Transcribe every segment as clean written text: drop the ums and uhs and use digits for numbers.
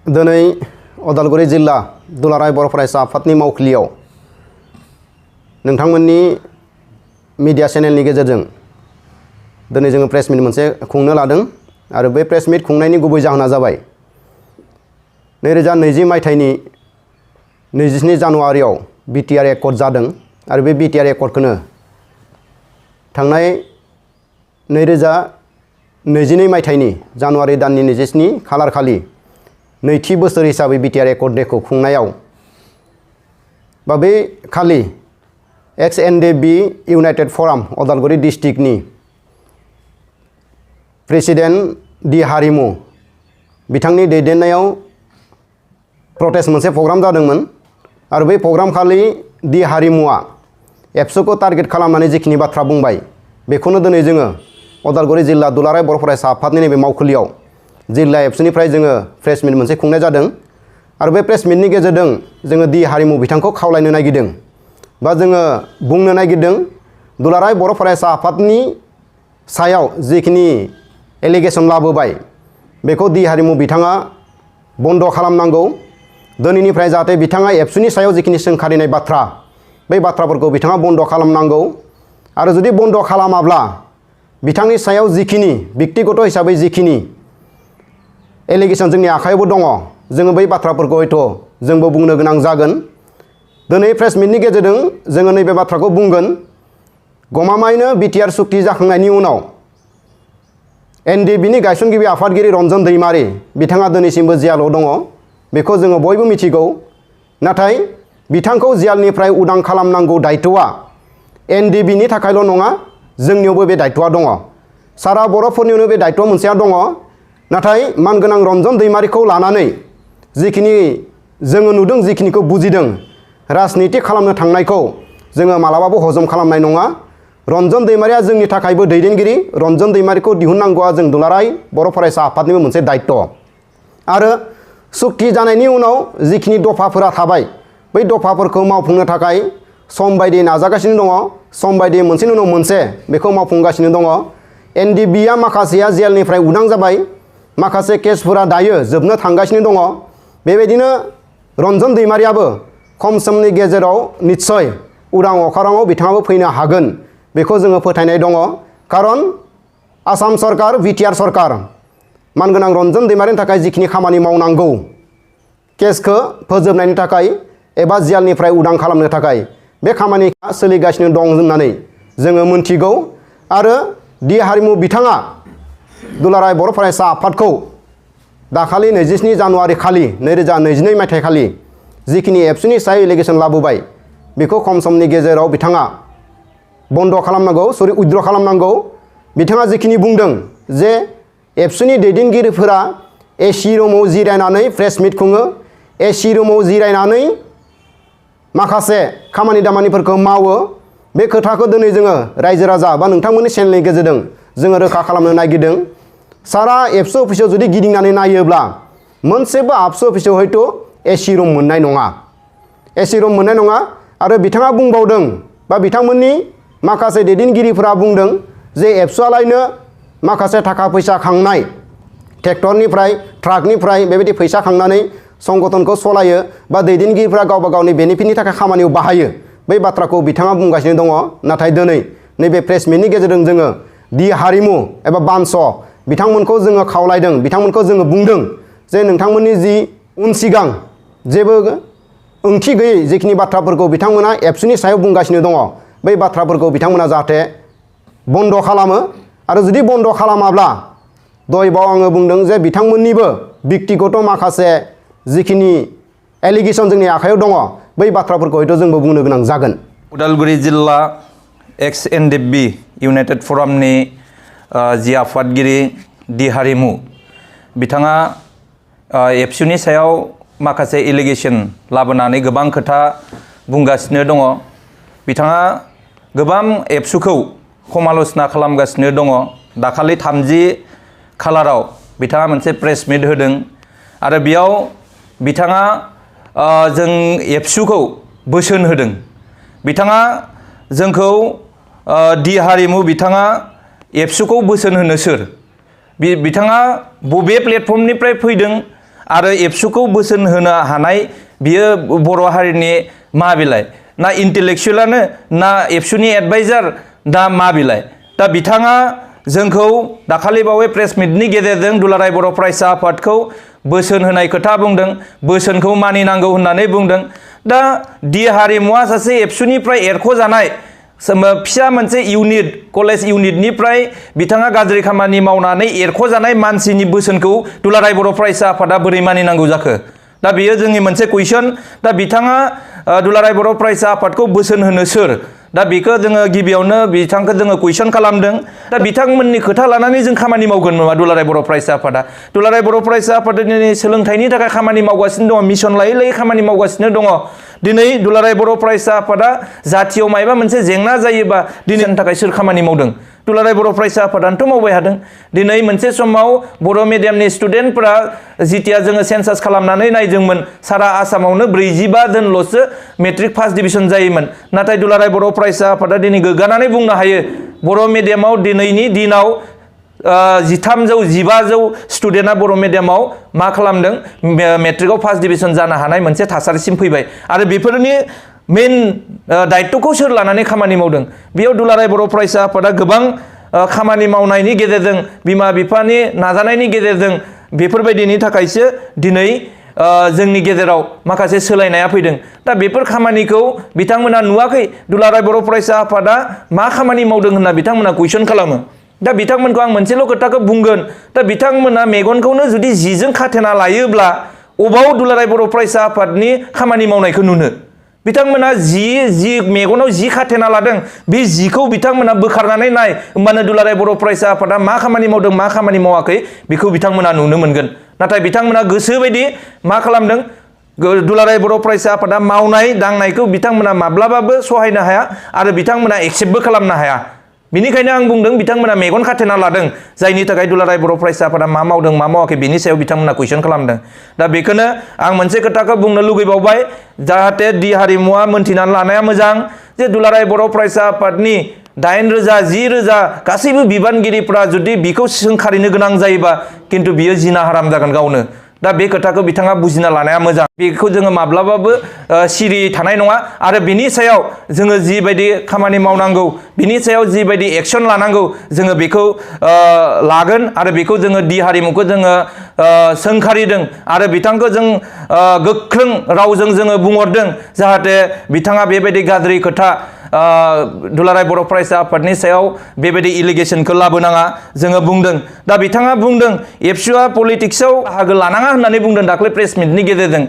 दिनै उदालगुरि जिल्ला दुलाराय बर' फरायसा आफादनि मावखुलियाव नोंथांमोननि मीडिया चेनेलनि गेजेरजों दिनै जोङो प्रेस मिट मोनसे खुंनो लादों आरो बे प्रेस मिट खुंनायनि गुबै जाहोना जाबाय 2020 मायथाइनि 27 जानुवारियाव बिटिआर एकर्ड जादों आरो बे बिटिआर एकर्डखौनो थांनाय 2022 मायथाइनि जानुवारि दाननि 27 खालार खालि नैथि बोसोर हिसाबै बिटिआर एकर्ड डेखौ खुंनायाव बा बे खालि XNDB इउनाइटेड फराम उदालगुरि डिस्ट्रिक्टनि प्रेसिडेन्ट डि हारिमु बिथांनि दैदेननायाव प्रटेस्ट मोनसे प्रग्राम जादोंमोन आरो बे प्रग्राम खालि डि हारिमुआ एबसुखौ टारगेट खालामनानै जिखिनि बाथ्रा बुंबाय बेखौनो दिनै जोङो उदालगुरि जिल्ला दुलाराय बर' फरायसा आफादनि नैबे मावखुलियाव जिल्ला एबसुनिफ्राय जोङो प्रेस मिट मोनसे खुंनाय जादों आरो बे प्रेस मिटनि गेजेरजों जोङो डि हारिमु बिथांखौ खावलायनो नागिरदों बा जोङो बुंनो नागिरदों दुलाराय बर' फरायसा आफादनि सायाव जिखिनि एलिगेसन लाबोबाय बेखौ डि हारिमु बिथाङा बन्द खालामनांगौ दिनैनिफ्राय जाहाथे बिथाङा एबसुनि सायाव जिखिनि सोंखारिनाय बाथ्रा बै बाथ्राफोरखौ बिथाङा बन्द खालामनांगौ आरो जुदि बन्द खालामाब्ला बिथांनि सायाव जिखिनि व्यक्तिगत हिसाबै जिखिनि एलिगेसन जोंनि आखायावबो दङ जोङो बै बाथ्राफोरखौ हयथ' जोंबो बुंनो गोनां जागोन दिनै प्रेस मिटनि गेजेरजों जोङो नैबे बाथ्राखौ बुंगोन गमामायैनो बिटिआर सुक्ति जाखांनायनि उनाव एनडिबिनि गायसनगिरि आफादगिरि रन्जन दैमारि बिथाङा दिनैसिमबो जेलाव दङ बेखौ जोङो बयबो मिथिगौ नाथाय बिथांखौ जेलनिफ्राय उदां खालामनांगौ दायथ'आ एनडिबिनि थाखायल' नङा जोंनियावबो बे दायथ'आ दङ सारा बर'फोरनियावनो बे दायथ'आ मोनसेया दङ नाथाय मानगोनां रन्जन दैमारिखौ लानानै जिखिनि जोङो नुदों जिखिनिखौ बुजिदों राजनिति खालामनो थांनायखौ जोङो मालाबाबो हजम खालामनाय नङा रन्जन दैमारिया जोंनि थाखायबो दैदेनगिरि रन्जन दैमारिखौ दिहुननांगौआ जों दुलाराय बर' फरायसा आफादनिबो मोनसे दायथ' आरो सुक्ति जानायनि उनाव जिखिनि दफाफोरा थाबाय बै दफाफोरखौ मावफुंनो थाखाय सम बायदि नाजागासिनो दङ सम बायदि मोनसेनि उनाव मोनसे बेखौ मावफुंगासिनो दङ एनडिबिआ माखासेया जेलनिफ्राय उदां जाबाय माखासे केसफोरा दायो जोबनो थांगासिनो दङ बेबायदिनो रन्जन दैमारियाबो खम समनि गेजेराव निस्सय उदां अखाराङाव बिथाङाबो फैनो हागोन बेखौ जोङो फोथायनाय दङ खारन आसाम सरकार बिटिआर सरकार मानगोनां रन्जन दैमारिनि थाखाय जिखिनि खामानि मावनांगौ केसखौ फोजोबनायनि थाखाय एबा जेलनिफ्राय उदां खालामनो थाखाय बे खामानिया सोलिगासिनो दं होननानै जोङो मोनथिगौ आरो डि हारिमु बिथाङा दुलाराय बर' फरायसा आफादखौ दाखालि 27 जानुवारि खालि 2022 मायथाइ खालि जिखिनि एबसुनि सायाव एलिगेसन लाबोबाय बेखौ खम समनि गेजेराव बिथाङा बन्द खालामनांगौ उइथड्र खालामनांगौ बिथाङा जिखिनि बुंदों जे एबसुनि दैदेनगिरिफोरा एसि रुमाव जिरायनानै प्रेस मिट खुङो एसि रुमाव जिरायनानै माखासे खामानि दामानिफोरखौ मावो बे खोथाखौ दिनै जोङो रायजो राजा बा नोंथांमोननि चेनेलनि गेजेरजों जोङो रोखा खालामनो नागिरदों सारा एबसु अफिसाव जुदि गिदिंनानै नायोब्ला मोनसेबो आबसु अफिसाव हयथ' एसि रुम मोननाय नङा एसि रुम मोननाय नङा आरो बिथाङा बुंबावदों बा बिथांमोननि माखासे दैदेनगिरिफोरा बुंदों जे एबसुआलायनो माखासे थाखा फैसा खांनाय ट्रेक्टरनिफ्राय ट्राकनिफ्राय बेबायदि फैसा खांनानै संगठनखौ सलायो बा दैदेनगिरिफ्रा गावबा गावनि बेनिफिटनि थाखाय खामानियाव बाहायो बै बाथ्राखौ बिथाङा बुंगासिनो दङ नाथाय दिनै नैबे प्रेस मिटनि गेजेरजों जोङो डि हारिमु एबा बानस बिथांमोनखौ जोङो खावलायदों बिथांमोनखौ जोङो बुंदों जे नोंथांमोननि जि उन सिगां जेबो ओंथि गैयै जिखिनि बाथ्राफोरखौ बिथांमोना एबसुनि सायाव बुंगासिनो दङ बै बाथ्राफोरखौ बिथांमोना जाहाथे बन्द खालामो आरो जुदि बन्द खालामाब्ला दहायबाव आङो बुंदों जे बिथांमोननिबो व्यक्तिगत माखासे जिखिनि एलिगेसन जोंनि आखायाव दङ बै बाथ्राफोरखौ हयथ' जोंबो बुंनो गोनां जागोन उदालगुरि जिल्ला XNDB इउनाइटेड फरामनि जि आफादगिरि डि हारिमु बिथाङा एबसुनि सायाव माखासे एलिगेसन लाबोनानै गोबां खोथा बुंगासिनो दङ बिथाङा गोबां एबसुखौ समाल'चना खालामगासिनो दङ दाखालि 30 खालाराव बिथाङा मोनसे प्रेस मिट होदों आरो बेयाव बिथाङा जों एबसुखौ बोसोन होदों बिथाङा जोंखौ डि हारिमु बिथाङा एबसुखौ बोसोन होनो सोर बिथाङा बबे प्लेटफर्मनिफ्राय फैदों आरो एबसुखौ बोसोन होनो हानाय बियो बर' हारिनि मा बिलाइ ना इन्टेलेक्सुवेलानो ना एबसुनि एडभाइजार दा मा बिलाइ दा बिथाङा जोंखौ दाखालि बावै प्रेस मिटनि गेजेरजों दुलाराय बर' फरायसा आफादखौ बोसोन होनाय खोथा बुंदों बोसोनखौ मानिनांगौ होननानै बुंदों दा दि हारिमुवा सासे एबसुनिफ्राय एरख'जानाय फिसा मोनसे इउनिट कलेज इउनिटनिफ्राय बिथाङा गाज्रि खामानि मावनानै एरख'जानाय मानसिनि बोसोनखौ दुलाराय बर' फरायसा आफादा बोरै मानिनांगौ जाखो दा बेयो जोंनि मोनसे कुइसन दा बिथाङा दुलाराय बर' फरायसा आफादखौ बोसोन होनो सोर दा बेखौ जोङो गिबियावनो बिथांखौ जोङो कुइसन खालामदों दा बिथांमोननि खोथा लानानै जों खामानि मावगोन नामा दुलाराय बर' फरायसा आफादा दुलाराय बर' फरायसा आफादा दिनै सोलोंथाइनि थाखाय खामानि मावगासिनो दङ मिशन लायै लायै खामानि मावगासिनो दङ दिनै दुलाराय बर' फरायसा आफादा जाथियाव मायबा मोनसे जेंना जायोबा दिनैनि थाखाय सोर खामानि मावदों दुलाराय बर' फरायसा आफादानोथ' मावबाय हादों दिनै मोनसे समाव बर' मिडियामनि स्टुडेन्टफोरा जिथिया जोङो सेन्सास खालामनानै नायदोंमोन सारा आसामावनो 45 जनल'सो मेट्रिक फार्स्ट डिभिजन जायोमोन नाथाय दुलाराय बर' फरायसा आफादा दिनै गोग्गानानै बुंनो हायो बर' मिडियामाव दिनैनि दिनाव 1300-1500 स्टुडेन्टआ बर' मिडियामाव मा खालामदों मेट्रिकआव फार्स्ट डिभिजन जानो हानाय मोनसे थासारिसिम फैबाय आरो बेफोरनि मेन दायित्वखौ सोर लानानै खामानि मावदों बेयाव दुलाराय बर' फरायसा आफादा गोबां खामानि मावनायनि गेजेरजों बिमा बिफानि नाजानायनि गेजेरजों बेफोरबायदिनि थाखायसो दिनै जोंनि गेजेराव माखासे सोलायनाया फैदों दा बेफोर खामानिखौ बिथांमोना नुवाखै दुलाराय बर' फरायसा आफादा मा खामानि मावदों होनना बिथांमोना कुइसन खालामो दा बिथांमोनखौ आं मोनसेल' खोथाखौ बुंगोन दा बिथांमोना मेगनखौनो जुदि जिजों खाथेना लायोब्ला अबाव दुलाराय बर' फरायसा आफादनि खामानि मावनायखौ नुनो बिथांमोना जि मेगनाव जि खाथेना लादों बे जिखौ बिथांमोना बोखारनानै नाय होमबानो दुलाराय बर' फरायसा आफादा मा खामानि मावदों मा खामानि मावाखै बेखौ बिथांमोना नुनो मोनगोन नाथाय बिथांमोना गोसोबायदि मा खालामदों दुलाराय बर' फरायसा आफादा मावनाय दांनायखौ बिथांमोना माब्लाबाबो सहायनो हाया आरो बिथांमोना एक्सेप्टबो खालामनो हाया बेनिखायनो आं बुंदों बिथांमोना मेगन खाथेना लादों जायनि थाखाय दुलाराय बर' फरायसा आफादा मा मावदों मा मावाखै बेनि सायाव बिथांमोना कुइसन खालामदों दा बेखौनो आं मोनसे खोथाखौ बुंनो लुगैबावबाय जाहाथे दि हारिमुवा मोनथिनानै लानाया मोजां जे दुलाराय बर' फरायसा आफादनि 9,000 10,000 गासैबो बिबानगिरिफ्रा जुदि बिखौ सोंखारिनो गोनां जायोबा खिन्थु बियो जिना हाराम जागोन गावनो दा बे खोथाखौ बिथाङा बुजिना लानाया मोजां बेखौ जोङो माब्लाबाबो सिरियै थानाय नङा आरो बिनि सायाव जोङो जिबायदि खामानि मावनांगौ बिनि सायाव जिबायदि एक्सन लानांगौ जोङो बेखौ लागोन आरो बेखौ जोङो दि हारिमुखौ जोङो सोंखारिदों आरो बिथांखौ जों गोख्रों रावजों जोङो बुंहरदों जाहाथे बिथाङा बेबायदि गाज्रि खोथा दुलाराय बर' फरायसा आफादनि सायाव बेबायदि इलिगेसनखौ लाबोनाङा जोङो बुंदों दा बिथाङा बुंदों एबसुआ पलिटिक्सआव बाहागो लानाङा होननानै बुंदों दाख्लै प्रेस मिटनि गेजेरजों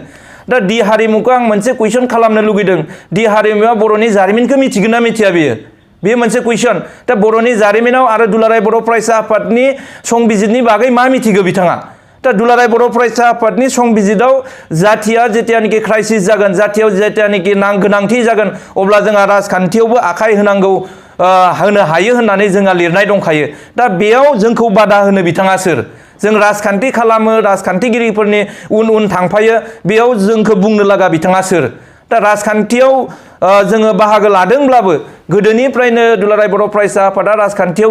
दा दि हारिमुखौ आं मोनसे कुइसन खालामनो लुगैदों दि हारिमुआ बर'नि जारिमिनखौ मिथिगोन ना मिथिया बेयो मोनसे कुइसन दा बर'नि जारिमिनाव आरो दुलाराय बर' फरायसा आफादनि संबिजिरनि बागै मा मिथिगौ बिथाङा दा दुलाराय बर' फरायसा आफादनि संबिजिराव जाथिया जेतियानोखि क्राइसिस जागोन जाथियाव जेतियानोखि गोनांथि जागोन अब्ला जोंहा राजखान्थियावबो आखाइ होनांगौ होनो हायो होननानै जोंहा लिरनाय दंखायो दा बेयाव जोंखौ बादा होनो बिथाङा सोर जों राजखान्थि खालामो राजखान्थिगिरिफोरनि उन थांफायो बेयाव जोंखौ बुंनो लागा बिथाङा सोर दा राजखान्थियाव जोङो बाहागो लादोंब्लाबो गोदोनिफ्रायनो दुलाराय बर' फरायसा आफादा राजखान्थियाव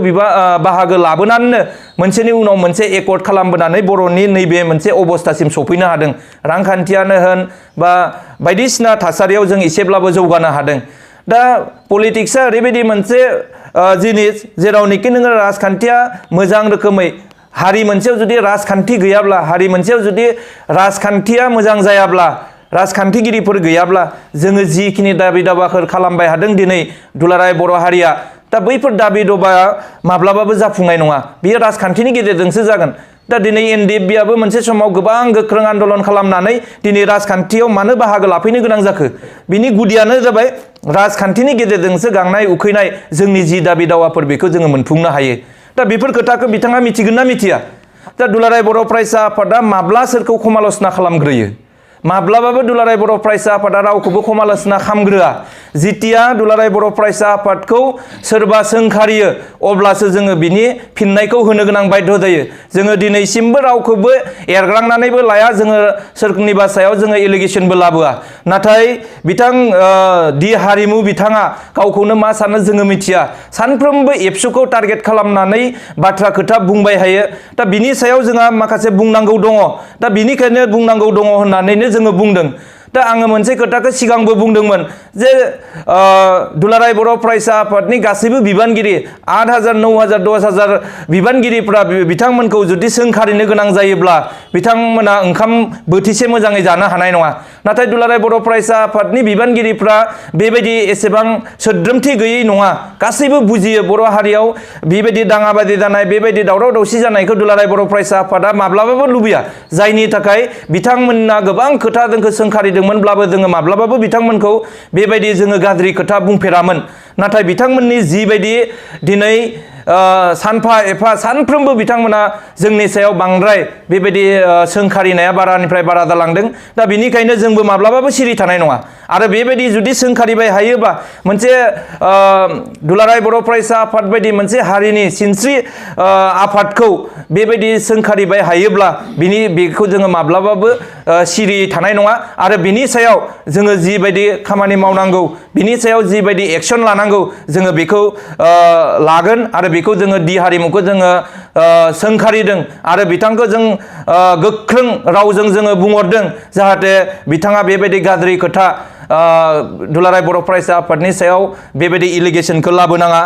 बाहागो लाबोनानैनो मोनसेनि उनाव मोनसे एकर्ड खालामबोनानै बर'नि नैबे मोनसे अबस्थासिम सफैनो हादों रांखान्थियानो होन बा बायदिसिना थासारियाव जों एसेब्लाबो जौगानो हादों दा पलिटिक्सआ ओरैबायदि मोनसे जिनिस जेरावनोखि नोङो राजखान्थिया मोजां रोखोमै हारि मोनसेयाव जुदि राजखान्थि गैयाब्ला हारि मोनसेयाव जुदि राजखान्थिया मोजां जायाब्ला राजखान्थिगिरिफोर गैयाब्ला जोङो जिखिनि दाबि दावाफोर खालामबाय हादों दिनै दुलाराय बर' हारिया दा बैफोर दाबि दावाया माब्लाबाबो जाफुंनाय नङा बेयो राजखान्थिनि गेजेरजोंसो जागोन दा दिनै एनडिएफबिआबो मोनसे समाव गोबां गोख्रों आन्दलन खालामनानै दिनै राजखान्थियाव मानो बाहागो लाफैनो गोनां जाखो बिनि गुदियानो जाबाय राजखान्थिनि गेजेरजोंसो गांनाय उखैनाय जोंनि जि दाबि दावाफोर बेखौ जोङो मोनफुंनो हायो दा बेफोर खोथाखौ बिथाङा मिथिगोन ना मिथिया दा दुलाराय बर' फरायसा आफादा माब्ला सोरखौ समाल'सना खालामग्रोयो माब्लाबाबो दुलाराय बर' फरायसा आफादा रावखौबो खमालासिना खामग्रोआ। जितिया दुलाराय बर' फरायसा आफादखौ सोरबा सोंखारियो अब्लासो जोङो बिनि फिननायखौ होनो गोनां बाध्य जायो। जोङो दिनैसिमबो रावखौबो एरग्रांनानैबो लाया, जोङो सोरनिबा सायाव जोङो एलिगेसनबो लाबोआ। नाथाय बिथां दि हारिमु बिथाङा गावखौनो मा सानो जोङो मिथिया, सानफ्रोमबो एबसुखौ टारगेट खालामनानै बाथ्रा खोथा बुंबाय थायो। दा बिनि सायाव जोंहा माखासे बुंनांगौ दङ। दा बिनिखायनो बुंनांगौ दङ होननानैनो जोङो बुंदों। दा आङो मोनसे खोथाखौ सिगांबो बुंदोंमोन जे दुलाराय बर' फरायसा आफादनि गासैबो बिबानगिरि 8,000, 9,000, 10,000 बिबानगिरिफ्रा बिथांमोनखौ जुदि सोंखारिनो गोनां जायोब्ला बिथांमोना ओंखाम बोथिसे मोजाङै जानो हानाय नङा। नाथाय दुलाराय बर' फरायसा आफादनि बिबानगिरिफ्रा बेबायदि एसेबां सोद्रोमथि गैयै नङा। गासैबो बुजियो बर' हारियाव बेबायदि दाङाबादि जानाय, बेबायदि दावराव दावसि जानायखौ दुलाराय बर' फरायसा आफादा माब्लाबाबो लुबैया। जायनि थाखाय बिथांमोना गोबां खोथा जोंखौ सोंखारिदोंमोनब्लाबो जोङो माब्लाबाबो बिथांमोनखौ बेबायदि जोङो गाज्रि खोथा बुंफेरामोन। नाथाय बिथांमोननि जिबायदि दिनै सानफा एफा सानफ्रोमबो बिथांमोना जोंनि सायाव बांद्राय बेबायदि सोंखारिनाया बारानिफ्राय बारा जालांदों। दा बिनिखायनो जोंबो माब्लाबाबो सिरि थानाय नङा। आरो बेबायदि जुदि सोंखारिबाय हायोबा मोनसे दुलाराय बर' फरायसा आफाद बायदि मोनसे हारिनि सिनस्रि आफादखौ बेबायदि सोंखारिबाय हायोब्ला बेखौ जोङो माब्लाबाबो सिरि थानाय नङा। आरो बिनि सायाव जोङो जिबायदि खामानि मावनांगौ, बिनि सायाव जिबायदि एक्सन लानांगौ, जोङो बेखौ लागोन। आरो बेखौ जोङो दि हारिमुखौ जोङो सोंखारिदों आरो बिथांखौ जों गोख्रों रावजों जोङो बुंहरदों जाहाथे बिथाङा बेबायदि गाज्रि खोथा दुलाराय बर' फरायसा आफादनि सायाव बेबायदि एलिगेसनखौ लाबोनाङा।